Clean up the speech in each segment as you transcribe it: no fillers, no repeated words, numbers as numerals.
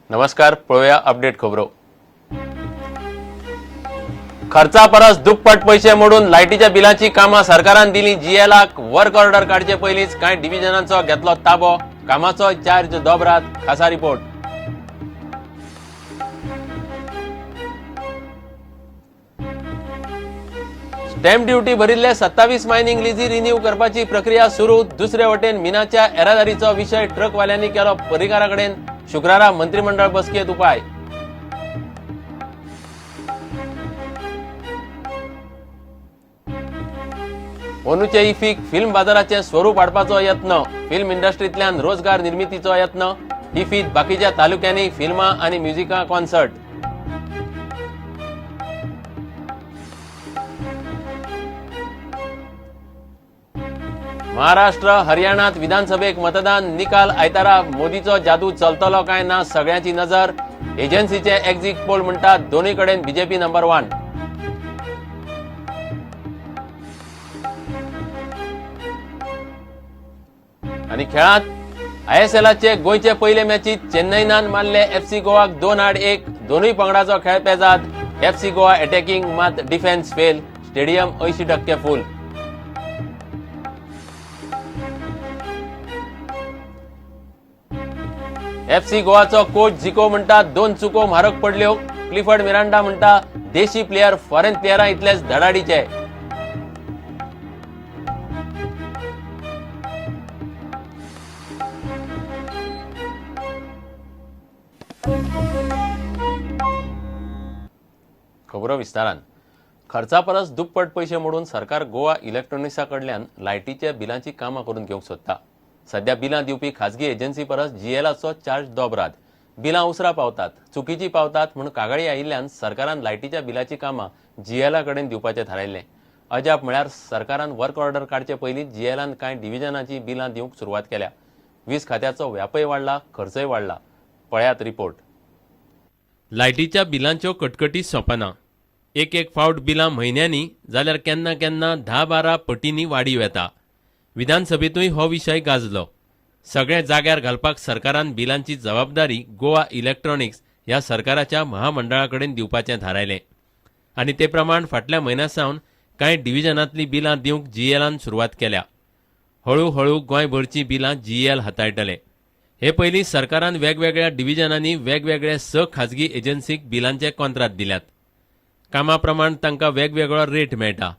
नमस्कार, पळोवया अपडेट खबरो. खर्चा परस दुप्पट पैसे मोडून लायटीच्या बिलाची कामां सरकारान दिली जीएलाक. वर्क ऑर्डर काडचे पयलींच कांय डिव्हिजनांचो घेतलो ताबो. कामाचो चार्ज दोबरात. खासा रिपोर्ट. स्टॅम्प ड्युटी भरिल्ले 27 मायनिंग लिजी रिन्यू करपाची प्रक्रिया सुरू. दुसरे वटेन मिनाच्या येरादारीचो विशय ट्रकवाल्यांनी केलो पर्रीकारा कडेन. शुक्रारा मंत्रिमंडळ बसकेत उपाय. अंदूचे इफीक फिल्म बाजाराचें स्वरूप हाडपाचो यत्न. फिल्म इंडस्ट्रींतल्यान रोजगार निर्मितीचो यत्न. इफीत बाकीच्या तालुक्यांनी फिल्मां आनी म्युझिका कॉन्सर्ट. महाराष्ट्र, हरियाणात विधानसभेक मतदान. निकाल आयतारा. मोदीचो जादू चलतलो काय ना, सगळ्यांची नजर. एजन्सीचे एक्झिट पोल म्हणटात, दोनूय कडेन बीजेपी नंबर 1. आनी खेळांत आयएसएलाचे गोंयचे पयले मॅचीत चेन्नईनान मारले एफसी गोवाक 2-1. दोनूय पंगडाचो खेळ पेजाद. एफसी गोवा अटॅकिंग, मात डिफेन्स फेल. स्टेडियम 80% फुल. एफसी गोवाचो कोच झिको म्हणटा, 2 चुको म्हारग पडल्यो. क्लिफर्ड मिरांडा म्हणटा, देशी प्लेयर फॉरेन प्लेयरां इतलेच धडाडीचे. खबरो विस्तारान. खर्चा परस दुप्पट पयशे मोडून सरकार गोवा इलेक्ट्रॉनिक्सा कडल्यान लायटीच्या बिलांची कामां करून घेवंक सोदता. सध्या बिलां दिवपी खाजगी एजन्सी परस जीएलाचो चार्ज दोबराद. बिलां उसरा पावतात, चुकीची पावतात म्हूण कागाळी आयिल्ल्यान सरकारान लायटीच्या बिलाची कामां जीएला कडेन दिवपाचें थारायल्लें. अजाप म्हळ्यार सरकारान वर्क ऑर्डर काडचे पयलींच जीएलान कांय डिव्हिजनाची बिलां दिवंक सुरवात केल्या. वीज खात्याचो व्यापय वाडला, खर्चय वाडला. पळयात रिपोर्ट. लायटीच्या बिलांच्यो कटकटी सोंपना. एक एक फावट बिलां म्हयन्यांनी जाल्यार केन्ना केन्ना 10-12 पटींनी वाडीव येता. विधानसभेंतूय हो विशय गाजलो. सगळें जाग्यार घालपाक सरकारान बिलांची जबाबदारी गोवा इलेक्ट्रॉनिक्स ह्या सरकाराच्या महामंडळा कडेन दिवपाचें थारायलें आनी ते प्रमाण फाटल्या म्हयन्या सावन कांय डिव्हिजनांतलीं बिलां दिवंक जीएलान सुरवात केल्या. हळू हळू गोंयभरचीं बिलां जीएल हाताळटले. हे पयलीं सरकारान वेगवेगळ्या डिव्हिजनांनी वेगवेगळे 6 खाजगी एजन्सीक बिलांचे कॉन्त्रात दिल्यात. कामा प्रमाण तांकां वेगवेगळो रेट मेळटा.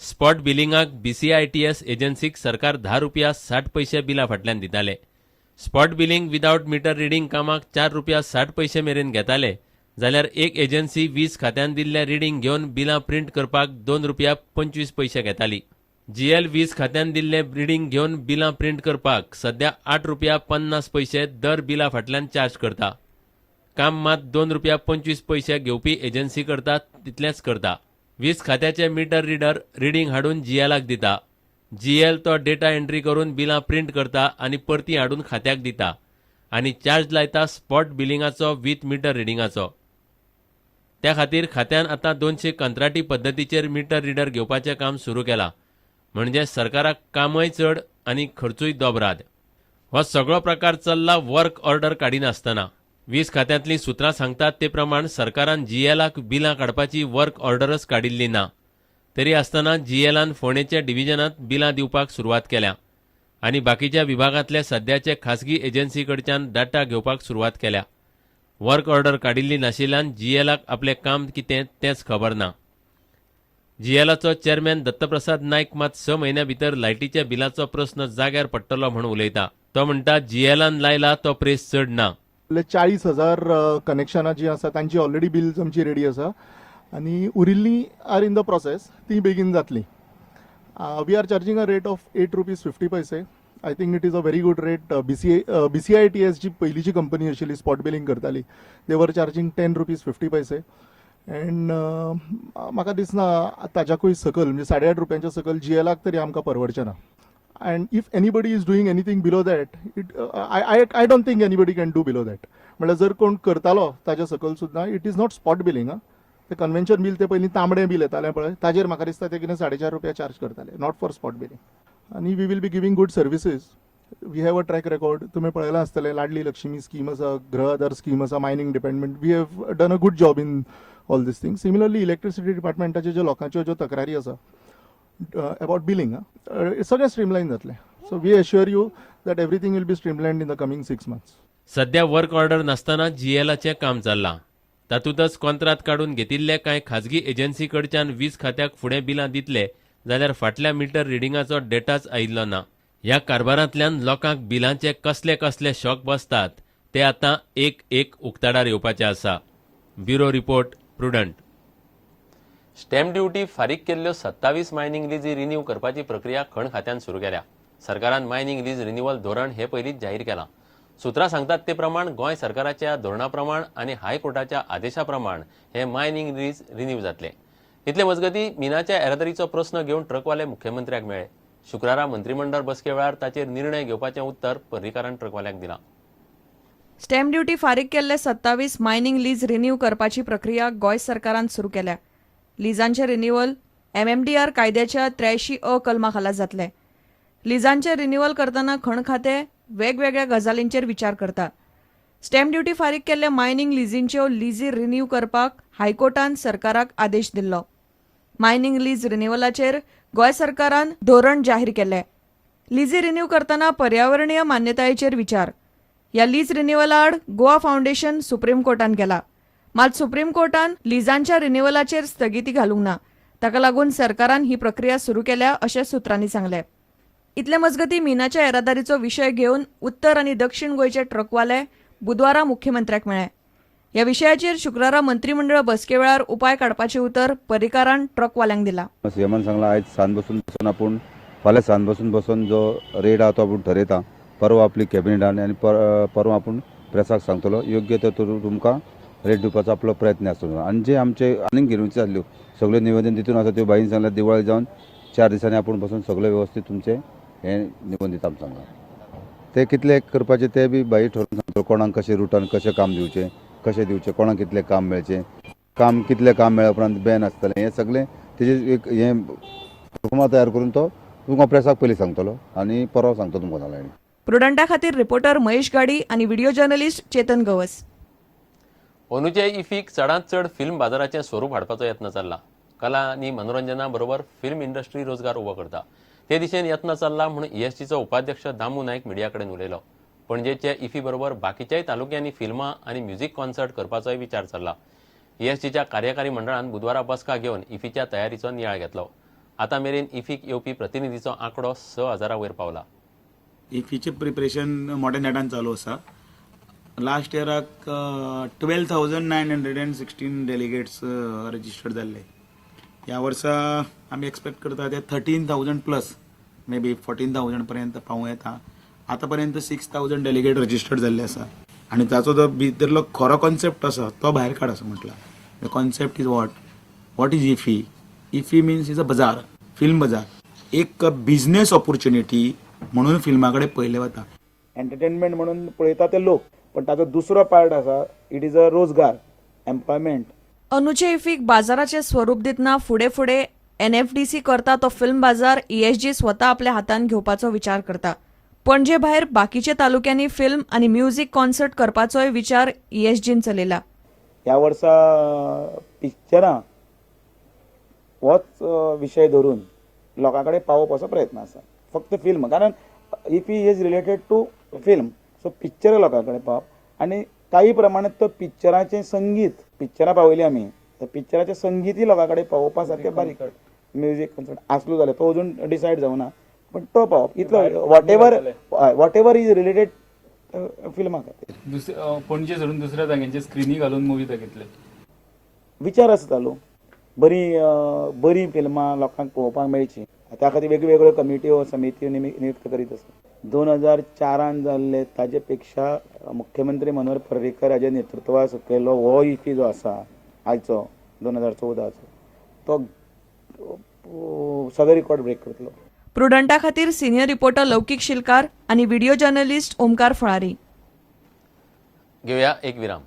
स्पॉट बिलिंगाक बीसीआयटीएस एजन्सीक सरकार 10 रुपया 60 पयशे बिला फाटल्यान दिताले. Spot billing without meter reading कामाक 4 रुपया 60 पयशे मेरेन घेताले, जाल्यार एक एजन्सी वीज खात्यान दिल्लें रिडींग घेवन बिलां प्रिंट करपाक 2 रुपया 25 पयशे घेताली. जीएल वीज खात्यान दिल्लें रिडींग घेवन बिलां प्रिंट करपाक सध्या 8 रुपया 50 पयशे दर बिला फाटल्यान चार्ज करता. काम मात 2 रुपया 25 पयशे घेवपी एजन्सी करता तितलेंच करता. वीज खात्याचे मिटर रिडर रिडींग हाडून जीएलाक दिता. जीएल तो डेटा एंट्री करून बिलां प्रिंट करता आनी परती हाडून खात्याक दिता आनी चार्ज लायता स्पॉट बिलिंगाचो विथ मिटर रिडिंगाचो. त्या खातीर खात्यान आतां 200 कंत्राटी पद्दतीचेर मिटर रिडर घेवपाचें काम सुरू केलां. म्हणजे सरकाराक कामय चड आनी खर्चूय दोबराद. हो सगळो प्रकार चल्ला वर्क ऑर्डर काडिनासतना. वीज खात्यांतलीं सुत्रां सांगतात ते प्रमाण सरकारान जीएलाक बिलां काडपाची वर्क ऑर्डरच काडिल्ली ना. तरी आसतना जीएलान फोंडेच्या डिव्हिजनांत बिलां दिवपाक सुरवात केल्या आनी बाकीच्या विभागांतले सद्याचे खासगी एजन्सी कडच्यान डाटा घेवपाक सुरवात केल्या. वर्क ऑर्डर काडिल्ली नाशिल्ल्यान जीएलाक आपलें काम कितें तेंच खबर ना. जीएलाचो चेअरमॅन दत्तप्रसाद नायक मात 6 म्हयन्यां भितर लायटीच्या बिलाचो प्रस्न जाग्यार पडटलो म्हूण उलयता. तो म्हणटा, जीएलान लायला तो प्रेस चड ना. 40,000 कनेक्शनां जीं आसा तांची ऑलरेडी बिल्स आमची रेडी आसा आनी उरिल्लीं are in the process, ती बेगीन जातली. We are charging a rate of 8 rupees 50 paise. I think it is a very good rate. BCITS जी पयलींची कंपनी आशिल्ली, स्पॉट बिलींग करताली, they were charging 10 rupees 50 paise and म्हाका दिसना ताच्याकूय सकयल, म्हणजे 8.5 रुपयांच्या सकयल जीएलाक तरी आमकां परवडचें ना. And if anybody is doing anything below that, it I don't think anybody can do below that. म्हणल्यार जर कोण करतालो ताच्या सकयल सुद्दां, it is not spot billing. आं, ते कन्व्हेन्शन बील, ते पयलीं तांबडें बील येतालें पळय, ताजेर म्हाका दिसता ते कितें 4.5 रुपया चार्ज करताले, not for spot billing. आनी we will be giving good services. We have a track record. तुमी पळयलां आसतलें, लाडली लक्ष्मी स्कीम आसा, गृह आधार स्कीम आसा. Mining department, we have done a good job in all these things. Similarly, electricity डिपार्टमेंटाच्यो ज्यो लोकांच्यो ज्यो तक्रारी आसा अबाउट बिलींग, सगळें स्ट्रीमलायन जातलें. So we assure you that everything will be streamlined in the coming 6 months. सध्या वर्क ऑर्डर नासतना जीएलाचें काम चल्लां. तातूंतच कोंत्रात काडून घेतिल्ले कांय खाजगी एजन्सी कडच्यान वीज खात्याक फुडें बिलां दितले जाल्यार फाटल्या मिटर रिडिंगाचो डेटाच आयिल्लो ना. ह्या कारभारांतल्यान लोकांक बिलांचे कसले कसले शॉक बसतात ते आतां एक एक उक्ताडार येवपाचे आसा. Bureau report, prudent. Stamp duty फारीक केल्ल्यो 27 मायनिंग लिजी रिन्यू करपाची प्रक्रिया खण खात्यान सुरू केल्या. सरकारान मायनिंग लीज रिन्युअल धोरण हे पयलींच जाहीर केलां. सुत्रां सांगतात ते प्रमाण गोंय सरकाराच्या धोरणा प्रमाण आनी हायकोर्टाच्या आदेशा प्रमाण हे मायनिंग लीज रिन्यू जातले. इतले मजगतीं, मिनाच्या येरादारीचो प्रस्न घेवन ट्रकवाले मुख्यमंत्र्याक मेळ्ळे. शुक्रारा मंत्रीमंडळ बसके वेळार ताचेर निर्णय घेवपाचें उत्तर पर्रीकारान ट्रकवाल्यांक दिलां. स्टॅम्प ड्युटी फारीक केल्ले 27 मायनिंग लीज रिन्यू करपाची प्रक्रिया गोंय सरकारान सुरू केल्या. लिजांचे रिन्युअल एमएमडीआर कायद्याच्या 83 अ कलमा खाला जातले. लिजांचे रिन्युअल करतना खण खातें वेगवेगळ्या गजालींचेर विचार करता. स्टॅम्प ड्युटी फारीक केल्ल्या मायनिंग लिजींच्यो लिजी रिन्यू करपाक हायकोर्टान सरकाराक आदेश दिल्लो. मायनिंग लीज रिन्युअलाचेर गोंय सरकारान धोरण जाहीर केलें. लिजी रिन्यू करतना पर्यावरणीय मान्यतायेचेर विचार. ह्या लीज रिन्युअला आड गोवा फावंडेशन सुप्रीम कोर्टान गेला. मात सुप्रीम कोर्टान लिजांच्या रिन्युअलाचेर स्थगिती घालूंक ना. ताका लागून सरकारान ही प्रक्रिया सुरू केल्या अशें सुत्रांनी सांगलें. इतले मजगतीं, मिनाच्या येरादारीचो विशय घेवन उत्तर आनी दक्षिण गोंयचे ट्रकवाले बुधवारा मुख्यमंत्र्याक मेळ्ळे. ह्या विशयाचेर शुक्रारा मंत्रीमंडळ बसके वेळार उपाय काडपाचें उतर पर्रीकारान ट्रकवाल्यांक दिलां. सीएमान सांगला, आयज सांज बसून बसून आपूण फाल्यां सांज बसून बसून जो रेट आहा तो आपूण ठरयता. परवा आपली कॅबिनेट आनी परवा आपूण प्रेसाक सांगतलो. योग्य तो तुमकां रेट दिवपाचो आपलो प्रयत्न आसतलो. आनी जे आमचे आनीक गिरवंची जाल्ल्यो सगळ्यो निवेदन तितून आसा, त्यो बाईन सांगल्या, दिवाळी जावन 4 दिसांनी आपूण बसून सगळें वेवस्थीत तुमचें हें निवडून दिता म्हूण सांगलां. ते कितले करपाचे ते बी बाई ठरोवन सांगतलो. कोणाक कशें रुटान कशें काम दिवचें, कशें दिवचें, कोणाक कितलें काम मेळचें, काम कितलें काम मेळ्ळ्या उपरांत बॅन आसतलें, हें सगळें तेजें एक हें प्रोफॉर्मा तयार करून तो तुमकां प्रेसाक पयलीं सांगतलो आनी परवा सांगतलो तुमकां सांगला. प्रुडंटा खातीर रिपोर्टर महेश गाडी आनी व्हिडिओ जर्नलिस्ट चेतन गवस. अंदूचे इफीक चडांत चड फिल्म बाजाराचें स्वरूप हाडपाचो यत्न चल्ला. कला आनी मनोरंजना बरोबर फिल्म इंडस्ट्री रोजगार उबो करता, ते दिशेन यत्न चल्ला म्हूण ईएसजीचो उपाध्यक्ष दामू नायक मिडिया कडेन उलयलो. पणजेचे इफी बरोबर बाकीच्याय तालुक्यांनी फिल्मां आनी म्युझिक कॉन्सर्ट करपाचोय विचार चल्ला. ईएसजीच्या कार्यकारी मंडळान बुधवारा बसका घेवन इफीच्या तयारीचो नियाळ घेतलो. आतां मेरेन इफीक येवपी प्रतिनिधीचो आंकडो 6 हजारा वयर पावला. इफीचें प्रिपरेशन मोठ्या नेटान चालू आसा. लास्ट इयराक 12,916 delegates registered जाल्ले. ह्या वर्सा आमी एक्सपेक्ट करता ते 13,000 plus, maybe 14,000 पर्यंत पावूं येता. आतां पर्यंत 6,000 डेलिगेट रजिस्टर्ड जाल्ले आसा आनी ताचो जो भितरलो खरो कॉन्सेप्ट आसा तो भायर काड असो म्हटला. The concept is what? What is IFFI? IFFI means is a bazaar, film bazaar. एक बिझनेस ऑपॉर्च्युनिटी म्हणून फिल्मा कडेन पळयलें वता. एंटरटेनमेंट म्हणून पळयता ते लोक, पण ताचो दुसरो पार्ट आसा, it is a रोजगार, एम्प्लॉयमेंट. अंदूचे इफीक बाजाराचें स्वरूप दितना फुडें फुडें एनएफडीसी करता तो फिल्म बाजार ईएसजी स्वता आपल्या हातान घेवपाचो विचार करता. पणजे भायर बाकीच्या तालुक्यांनी फिल्म आनी म्युझिक कॉन्सर्ट करपाचोय विचार ईएसजीन चलयला. ह्या वर्सा पिक्चरां होच विशय धरून लोकां कडेन पावोवपाचो प्रयत्न आसा. फक्त फिल्म, कारण IFFI is related to film, so पिक्चरां लोकां कडेन पावप आनी काही प्रमाणात तो पिक्चराचें संगीत, पिक्चरां पावयलीं आमी, तर पिक्चराचें संगीतय लोकां कडेन पावोवपा सारकें बारीक म्युजीक कॉन्सर्ट आसलो जाल्यार तो अजून डिसायड जावना, पण तो पावप इतलो whatever is related फिल्मा खातीर. दुसरे पणजे सोडून दुसऱ्या जाग्यांचे स्क्रिनी घालून मुवी दाखयतले? विचार आसा चालू. बरी बरी फिल्मां लोकांक पळोवपाक मेळची, त्या खातीर वेगवेगळ्यो कमिट्यो, समित्यो नियुक्त करीत आसा. 2004त जाल्ले ताजे पेक्षा मुख्यमंत्री मनोहर पर्रीकर हाज्या नेतृत्वा सकयलो हो इफी जो आसा आयचो 2014चो, तो सगळे रिकॉर्ड ब्रेक करतलो. प्रुडंटा खातीर सिनियर रिपोर्टर लौकीक शिलकार आनी व्हिडिओ जर्नलिस्ट ओमकार फळारी. घेवया एक विराम.